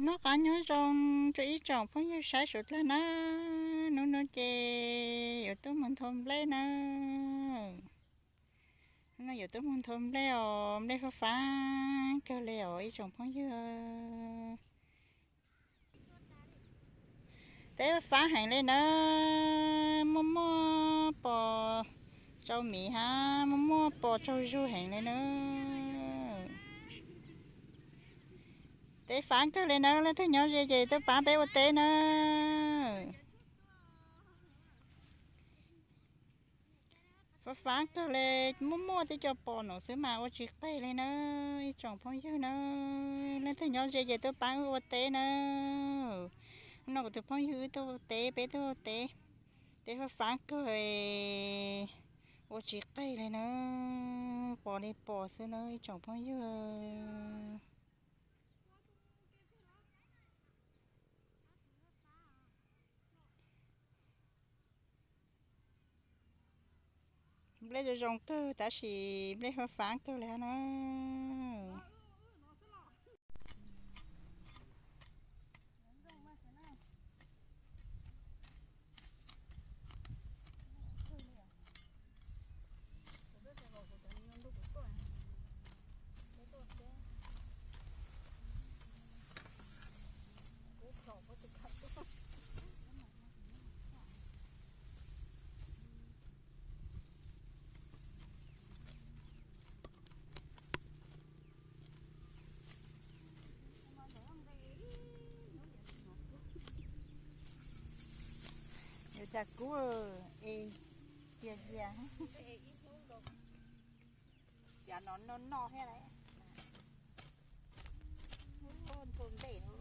Noj qab nyob zoo rau ib tsoom phooj ywg saib suav dlawg na. Hnub no ces yuav tuaj mus nthua nplej na. Hnub no yuav tuaj mus nthua nplej os, nplej fab fab kawg li os ib tsoom phooj ywg. Teb fab fab heev li na, muaj muaj pos tsau miv hab muaj muaj pos tsau zug heev li na. Teb fab kawg li na, leej twg nyob ze ces tuaj pab peb ua teb na. Fab fab kawg li, muaj muaj tib co pos no xwb mas ua tsis qeg li na, ib tsoom phooj ywg na. Leej twg nyob ze ces tuaj pab wb ua teb na. Hnub no kuv tus phooj ywg wb tuaj ua teb, peb tuaj ua teb. Teb fab fab kawg, ua tsis qeg li na, pos li pos xwb na ib tsoom phooj ywg. Nplej zoo zoo kawg tab sis nplej fab fab kawg li hab na. Yuav cas kub es tias zias. Cov no noj noj thiab lawm. Nthua nplej no.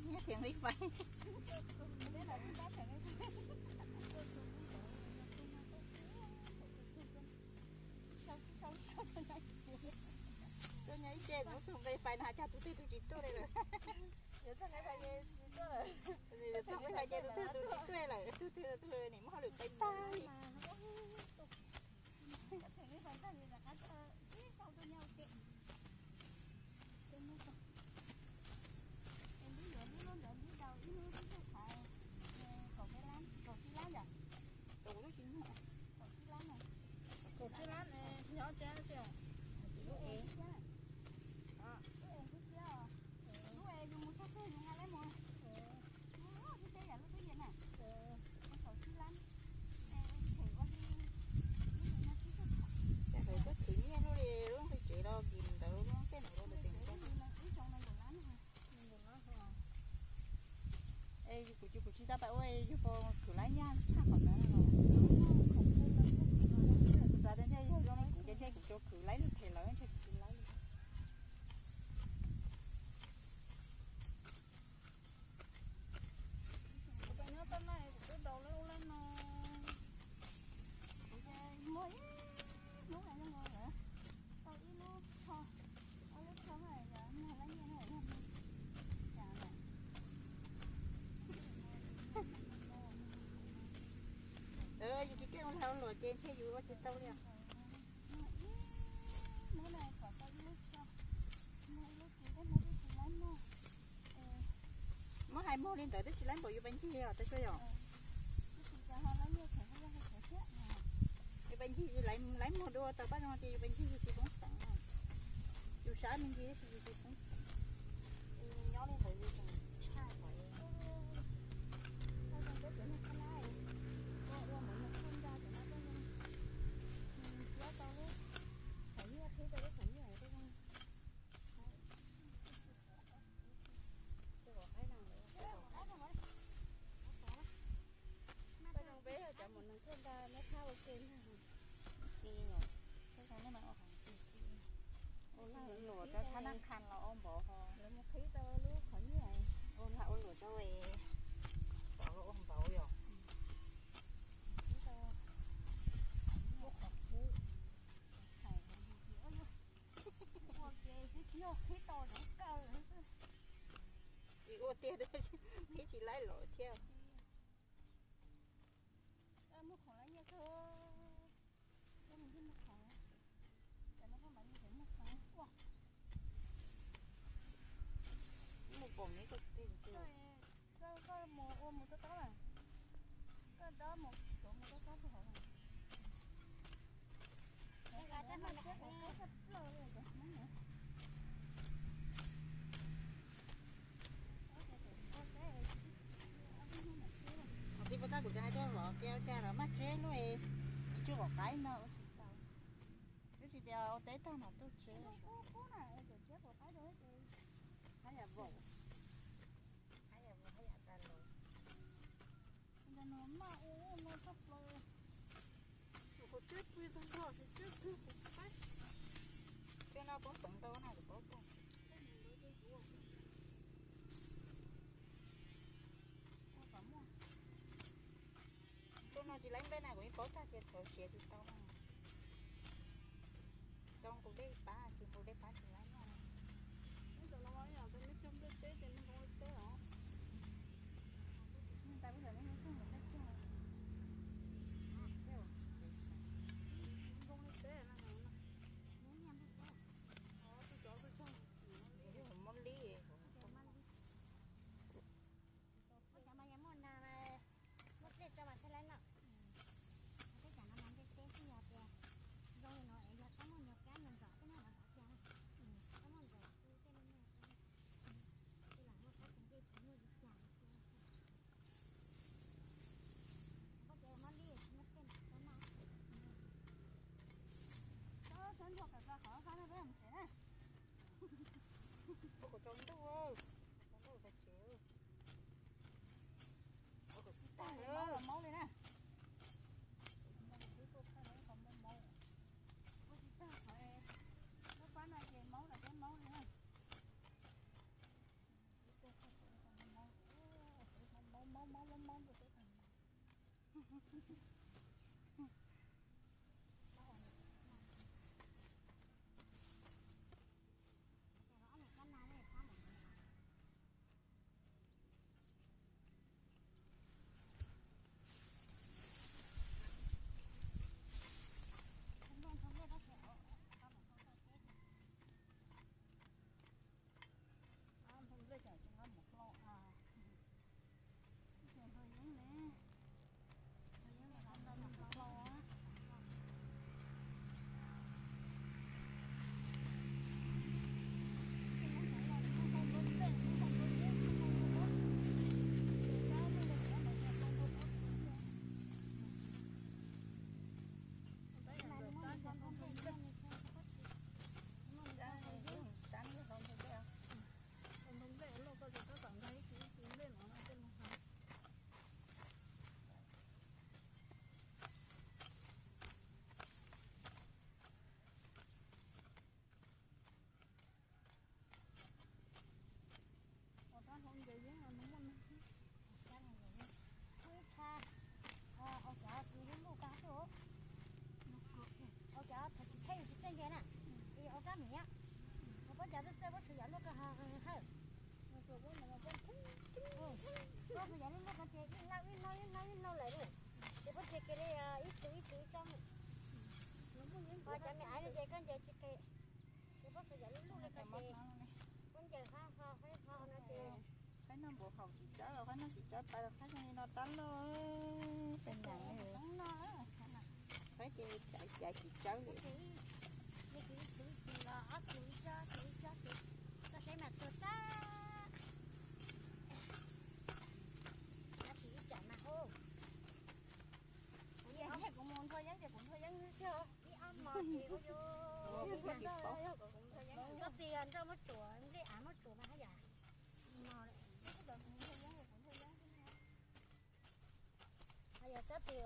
Nyiaj thiab nqi fais. Tuaj nyob ib ce, muab txog nqi fais no cas tus twg tus tsis tuaj li lawm. Txog nqi fais ces tus twg tus tsis tuaj lawm, tus twg tus nim muab hauj lwm pais tag li. Kaum lub tsis nyuaj. Kaum tsib lab ne, nyob tsab xwb os. Lub es, lub es yus mus txog twg yus nqa lab mus. Lub es yus mus txog twg yus nqa lab mus. Lub es yus mus txog twg yus nqa lab mus. Ces lawv tuaj khwv nyiaj lub li lub nqi tsev los kis ntawd lub tej ntawd lub ntawd. Es kuv ces kuv tsis tau pais ua, yog puas khwv laib nyaj tshaj qhov ntawd los? Kuv xav tias ntshe yog zoo li kuv ces ntshe kuv tsuas khwv laib lub them lawm ntshe kuv tsis laib li. Kuv pais nyob toj naj kuv twb daus lawm ub lab no. Kuv ces muag ib hnub zoo nkaus lawm, tau ib lub tsho, ob lub tsho mas yog muag lab nyiaj no yog cas lawm. Yus tsis keej ua lag ua luam ces ntshe yus ua tsis tau li os. Muab hais muag li ntawd twb tsis laib npaum yus pais ncig os, tab sis yog. Yus pais ncig laib muag dua tau pab zoo ces yus pais ncig yus tsis poob xeev. Yus sab me ntsis tab sis yus tsis poob xeev. Nyob li ntawd yus tseem tshaj qhov. Peb cov mus nug tuaj nta neb thab ua ke ntag. Ua luam rau thab naj qhan los ua npaum ho. Lawv mus qhib tau lub qhov nyiaj. Ua lag ua luam rau pov ua npaum yom. Ua ke tsis yog qhib tau zoo kawg. Tsis ua tiag, qhib tsis laib los thiab. Mus pom neb koj teg ntsia. Koj mus ua mus tob tob lawm. Koj dob mus tuav mus tob tob rau hauv. Txiv puas tag kuv cov hais rau vauv tias ua cas los maj tsheb lub es tsis tsw vauv qaib no ua tsis tau. Twb tsis tias ua teb tag mas tuaj tsheb. Hab yam vauv, hab yam vauv, hab yam tas los. Ntawm no maj ua no tshaj plaws. Kuv tib pw tag nrho, kuv tib pw kuv qaib. Tej no poob peev ntau na kuv paub tag. Ua kom muaj. Tus no tsis laib nplej na kuv yeej paub tag tias txhawv siav tsis tau na. Tau nqus dej pab, tsis nqus dej pab tsis laib noj. Ib tam no yog neb cog nplej teb ces nws zoo li teb os. Nws tas kuv yam li nws cog nplej teb. Zoo li teb na. Tus cov tus cog. Mob lib. Ua cov mas yog muaj nas mas muaj dej tso mas thiaj laib noj. Peb cov no mas nplej teb xwb, yog tias zoo li no es yog txhob muaj nyuag kab nyuag ntxos xwb na los ntxov tiag. Txhob muaj ntxos xwb tej no muaj xwb. Tej lam muaj kab tseem dej tsis muaj li cas. Koj ces mob lib tsis muaj dej txhob noj. Sab nrog kawm koj qhov qab no peb mus tsev na. Ua kom tsaus ntuj, tsaus ntuj peb tsev. Ua kom tib tag, maub li na. Ua tib tag qhov, lub pab no ces maub los peb maub li na. Maub, maub, maub, maub, maub. Nplej cas tsis nqa mus hlo a. Ces hlo yeeb ne, hlo yeeb ne, hlo a. Ntoo nplej luaj koj ces tab tom nqa ib khub nplej no no tej mus hais. Ua rab hlau ncaws yeeb no muaj neeg. Ib tha, ua cov kws lub luj tag xwb. Ua cov thaum tsis thaij tsis txawj nce na, ua rab miv, ua pob ncaws txawj txawj pob tsuas yam luaj kawg hawm. Pob tsuas yam luaj luaj ko ces ib hnab ib hnab ib hnab ib hnab lawm na, ces pob tsuas kiag li ib tug ib tug ib tsob. Ua cov me aiv no ces koj ncaws tsis qis, ces pob tsuas yam luaj luaj li ko ces koj ncaws ho ho ho no ces. Qaib noj npaum haum tsis tsawb los qaib noj tsis tsawb pais los qaib zoo li no tab loj. Pes nag no, qaib ces tsawb cas tsis tsawb li. Ib tug ib tug los ob tug ib tsob, tug ib tsob ces koj saib mas tuag tag. Tab sis ib tsam mas hu. Kuv mus nrho yeeb ces kuv nrho yeeb tiag. Ib ob hmo ces ua yog koj txiv nroj muab tsuam, nplej av muab tsuam mas haj yam no. Haj yam koj txiv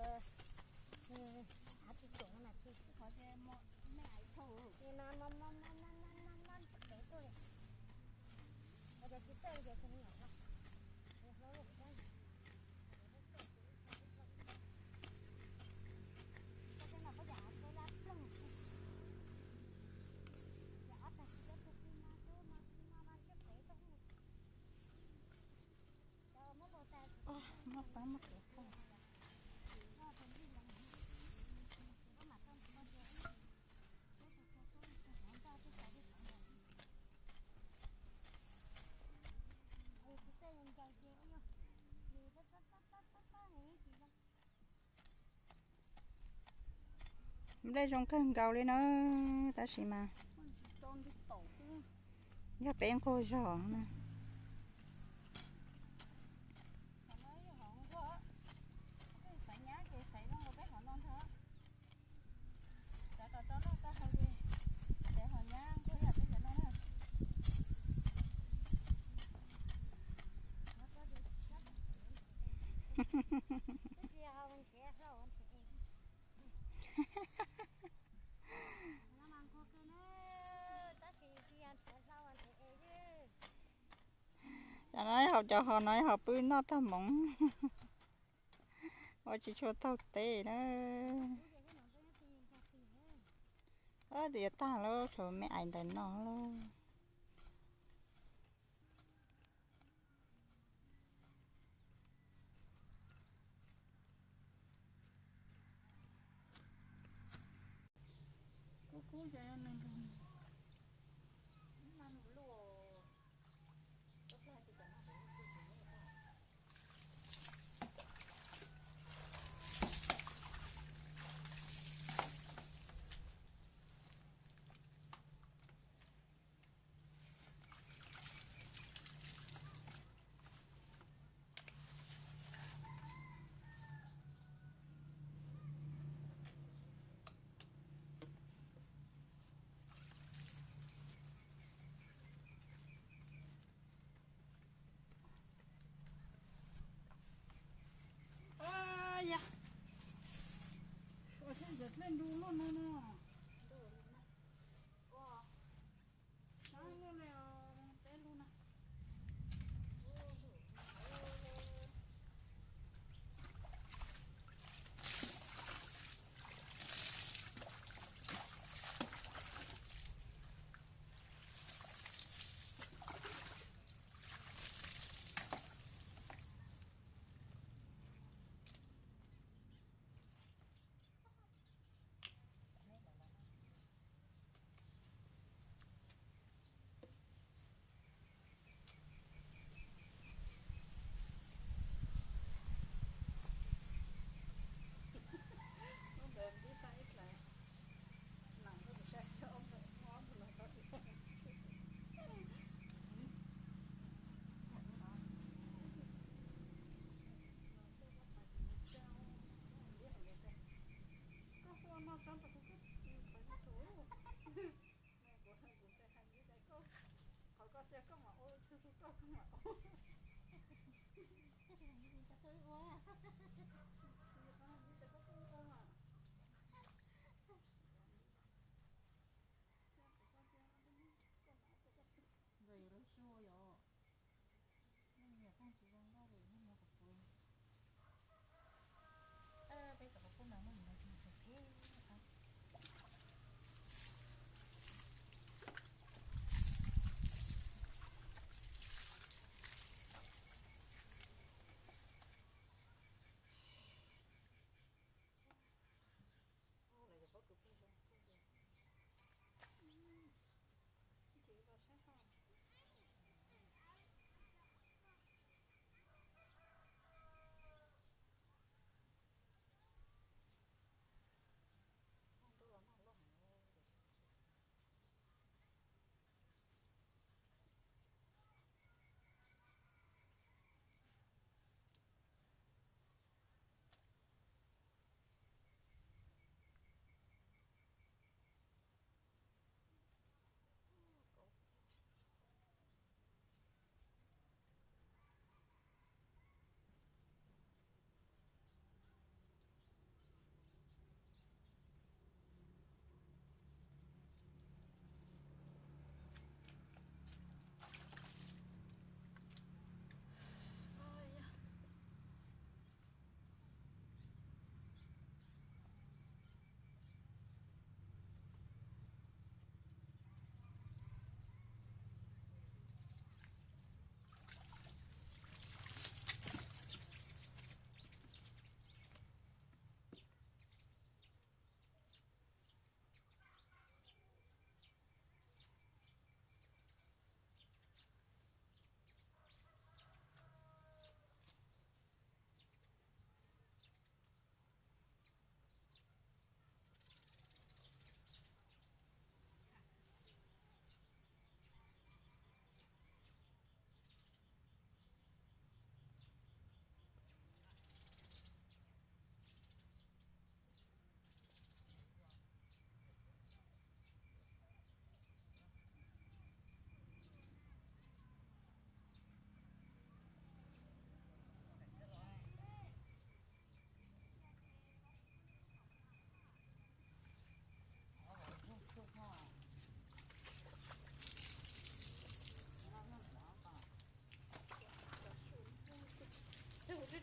av tsis tsuam no mas tsis qhov no no no no no no pem tuaj li. Ua cas tsis txawj ces tsis nyuam no. Hlob lub kab. Koj tej no koj yam koj lab ploog. Yam ob tag tsis txawj tug tug no tub no tub no mas tsis pem tuaj. Muaj pab muaj kev pab. Tus nplej los, Nplej zoo kawg nkaus li na, tab sis mas yog peb nquag zog na. Cov no haus, cov hov no haus pw noj tag hmoov, ua tsis tshua taug teb na. Tus yuav tag lawm, tshuav me ais ntawm no lawm. Ua thiab ntxawm dlej ntu luaj no no.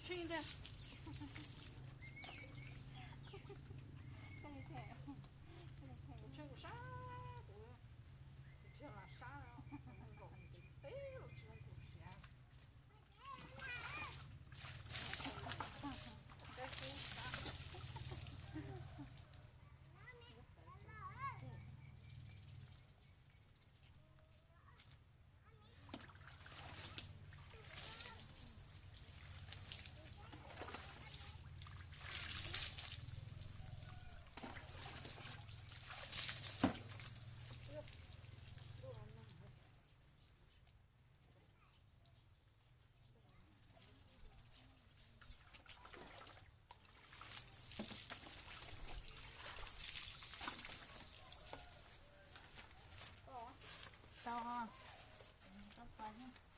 Tshee tiag. Kuv tshee kuv sab, kuv tshee los sab, nkaum ntev teb los tsis zoo kuv siav. Tau, tau pais.